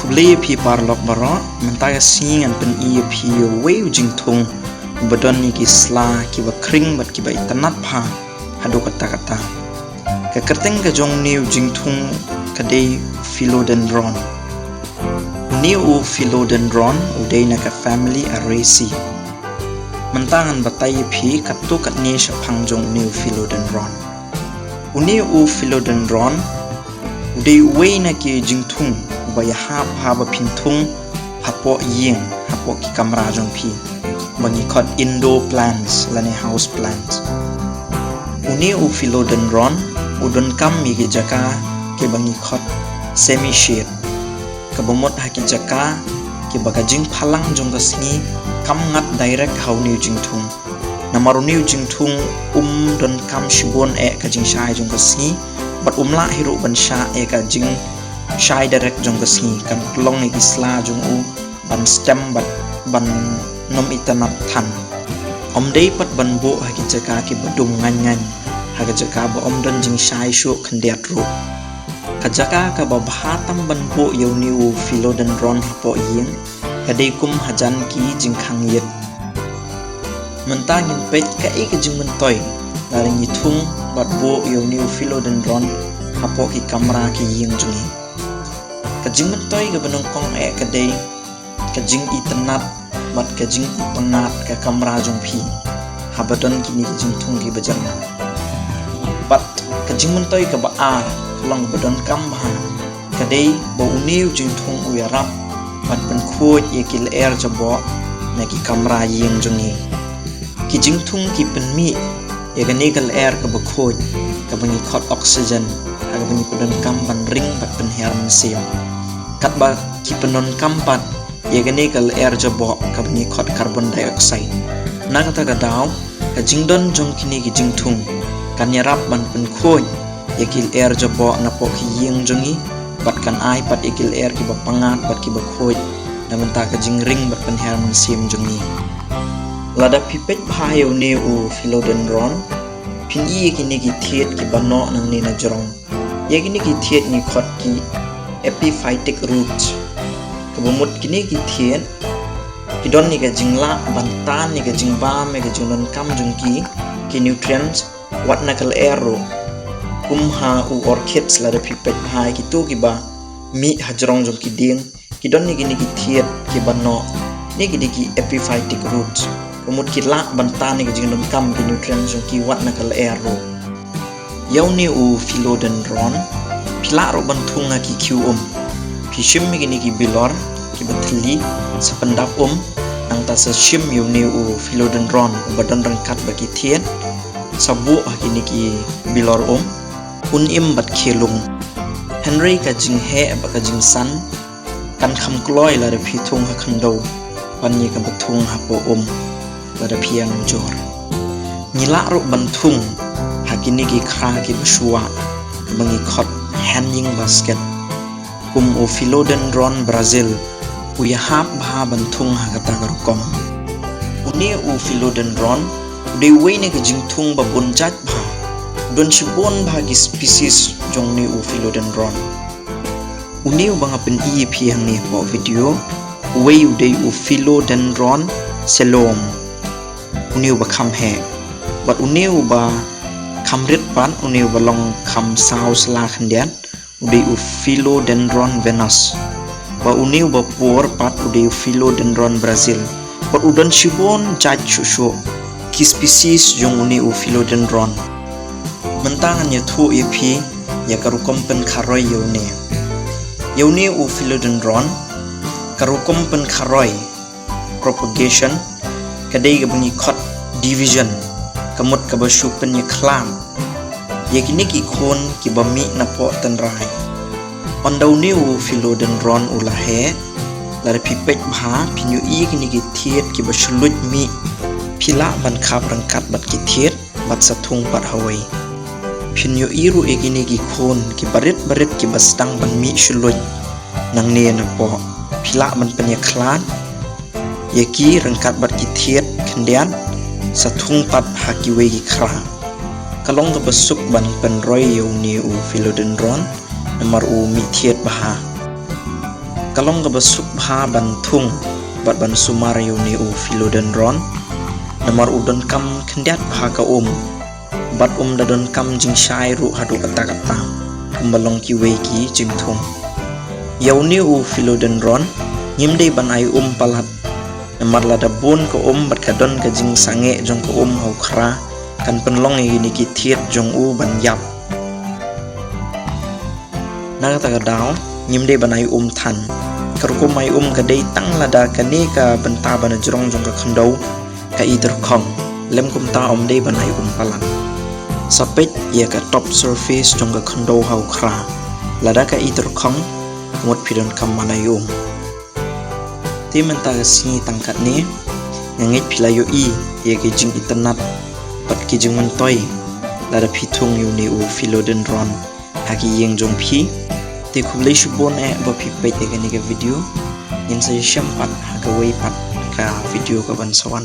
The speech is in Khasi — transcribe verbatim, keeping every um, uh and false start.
Khublei ïa phi paralok baroh, mynta ka sngi ngan pyni ïa phi ïa uwei u jingthung uba don ïa ki sla kiba khring bad kiba itynnad bha haduh katta katta. Ka kyrteng ka jong une u jingthung ka dei philodendron. Une u philodendron u dei na ka family Araceae. Mynta ngan batai ïa phi katto katne shaphang jong une u philodendron. Une u philodendron u dei uwei na ki jingthung uba ïahap haba phin thung hapoh ïing, hapoh ki kamra jong phi, ba ngi khot indoor plants lane house plants. Une u philodendron u donkam ïa ki jaka kiba ngi khot semi shade, kaba mut ha ki jaka kiba ka jingphalang jong ka sngi kam ngat direct ha une u jingthung. Namar une u jingthung um donkam shibun eh ka jingshai jong ka sngi, bad um lah hi ruh ban shah eh ka jingshai direct jong ka sngi, kan pynlong ïa ki sla jong u ban stem bad ban nym itynnad than. Ym dei pat ban buh ha ki jaka kiba dum ngaiñ ngaiñ, ha ka jaka ba ym don jingshai shuh khyndiat ruh. Ka jaka kaba bha tam ban buh ïa une u philodendron hapoh ïing ka dei kum hajan ki jingkhang ïit. Mynta ngin peit kaei ka jingmyntoi lada ngi thung bad buh ïa une u philodendron hapoh ki kamra ki ïing jong ngi. Ka jingmyntoi kaba nyngkong eh ka dei ka jingitynnad bad ka jingpyngngad ka kamra jong phi haba don kine ki jingthung kiba jyrngam. Bad ka jingmyntoi kaba ar, ka long kaba donkam bha, ka dei ba une u jingthung u ïarap ban pynkhuid ïa ki lyer jaboh na ki kamra ïing jong ngi. Ki jingthung ki pynmih ïa kane ka lyer kaba khuid, kaba ngi khot oxygen, ha kaba ngi pyndonkam ban ring bad pynhiar mynsiem. Katba ki pyndonkam pat ïa kane ka lyer jaboh kaba ngi khot carbon dioxide. Na kata ka daw, ka jingdon jong kine ki jingthung kan ïarap ban pynkhuid ïa ki lyer jaboh napoh ki ïing jong ngi, bad kan ai pat ïa ki lyer kiba pyngngad bad kiba khuid na bynta ka jingring bad pynhiar mynsiem jong ngi. Lada phi peit bha ïa une u philodendron, phin i ïa kine ki thied kiba noh nangne na jrong. Ïa kine ki thied ngi khot ki epiphytic roots. Kaba mut kine ki thied ki don ïa ka jinglah ban tan ïa ka jingbam, ïa ka jingdonkam jong ki, ki nutrients, wat na ka lyer ruh. Kum ha u orchids lada phi peit bha ïa kito kiba mih ha jrong jong ki dieng, ki don ïa kine ki thied kiba noh, kine ki dei ki epiphytic roots. Ka mut ki lah ban tan ïa ka jingdonkam ki nutrients jong ki wat na ka lyer ruh. Ïa une u philodendron phi lah ruh ban thung ha ki khiew um. Phi shim ïa kine ki bilor kiba thylli, sa pyndap um, nangta sa shim ïa une u philodendron uba don ryngkat bad ki thied, sa buh ha kine ki bilor um, un im bad khie lung. Hynrei ka jingheh bad ka jingsan kan kham kloi lada phi thung ha khyndew ban ïa kaba thung hapoh um lada phi ïanujor. Ngi lah ruh ban thung ha kine ki khra kiba shuwa, kaba ngi khot hanging basket. Kum u philodendron Brazil u ïahap bha ban thung ha kata ka rukom. Une u philodendron u dei uwei na ki jingthung ba bun jait bha. U don shibun bha ki species jong une u philodendron. Une uba nga pyni ïa phi hangne hapoh video, uwei u dei u philodendron Seloum. Une uba kham heh. Bad une uba kham rit pat, une uba long kham saw sla khyndiat, u dei u philodendron Venus. Bad une uba pur pat u dei u philodendron Brazil. Bad u don shibun jait shuh shuh ki species jong une u philodendron. Mynta ngan ïathuh ïa phi ïa ka rukom pynkharoi ïa une. Ïa une u philodendron, ka rukom pynkharoi, propagation, ka dei kaba ngi khot division, ka mut kaba shu pynïakhlad ïa kine ki khun kiba mih napoh tynrai. Ynda une u philodendron u la heh, lada phi peit bha phin ïohi kine ki thied kiba shu luid mih, phi lah ban khap ryngkat bad ki thied bad sa thung pat hawei. Phin ïohi ruh ïa kine ki khun kiba rit ba rit kiba sdang ban mih shu luid nangne napoh. Phi lah ban pynïakhlad ïa ki ryngkat bad ki thied khyndiat, sa thung pat ha kiwei ki khra. Ka long kaba suk ban pynroi ïa une u philodendron namar u mih thied bha. Ka long kaba suk bha ban thung bad ban sumar ïa une u philodendron. Namar u donkam khyndiat bha ka um bad um da donkam jingshai ruh haduh katta katta kumba long kiwei ki jingthung. Ïa une u philodendron ngim dei ban ai um palat. Namar lada bun ka um bad ka don ka jingsangeh jong ka um ha u khra, kan pynlong ïa kine ki thied jong u ban ïap. Na kata ka daw ngim dei ban ai um than. Ka rukom ai um ka dei tang lada kane ka bynta ba na jrong jong ka khyndew ka i tyrkhong, lym kumta ym dei ban ai um palat. Sa peit ïa ka top surface jong ka khyndew ha u khra. Lada ka i tyrkhong, mut phi donkam ban ai um. Te mynta ka sngi tang katne, nga ngeit phi la ïohi ïa ki jingitynnad bad ki jingmyntoi lada phi thung ïa une u philodendron ha ki ïing jong phi. Te khublei shibun eh ba phi peit ïa kane ka video. Ngin sa ïashem pat ha kawei pat ka video kaban sa wan.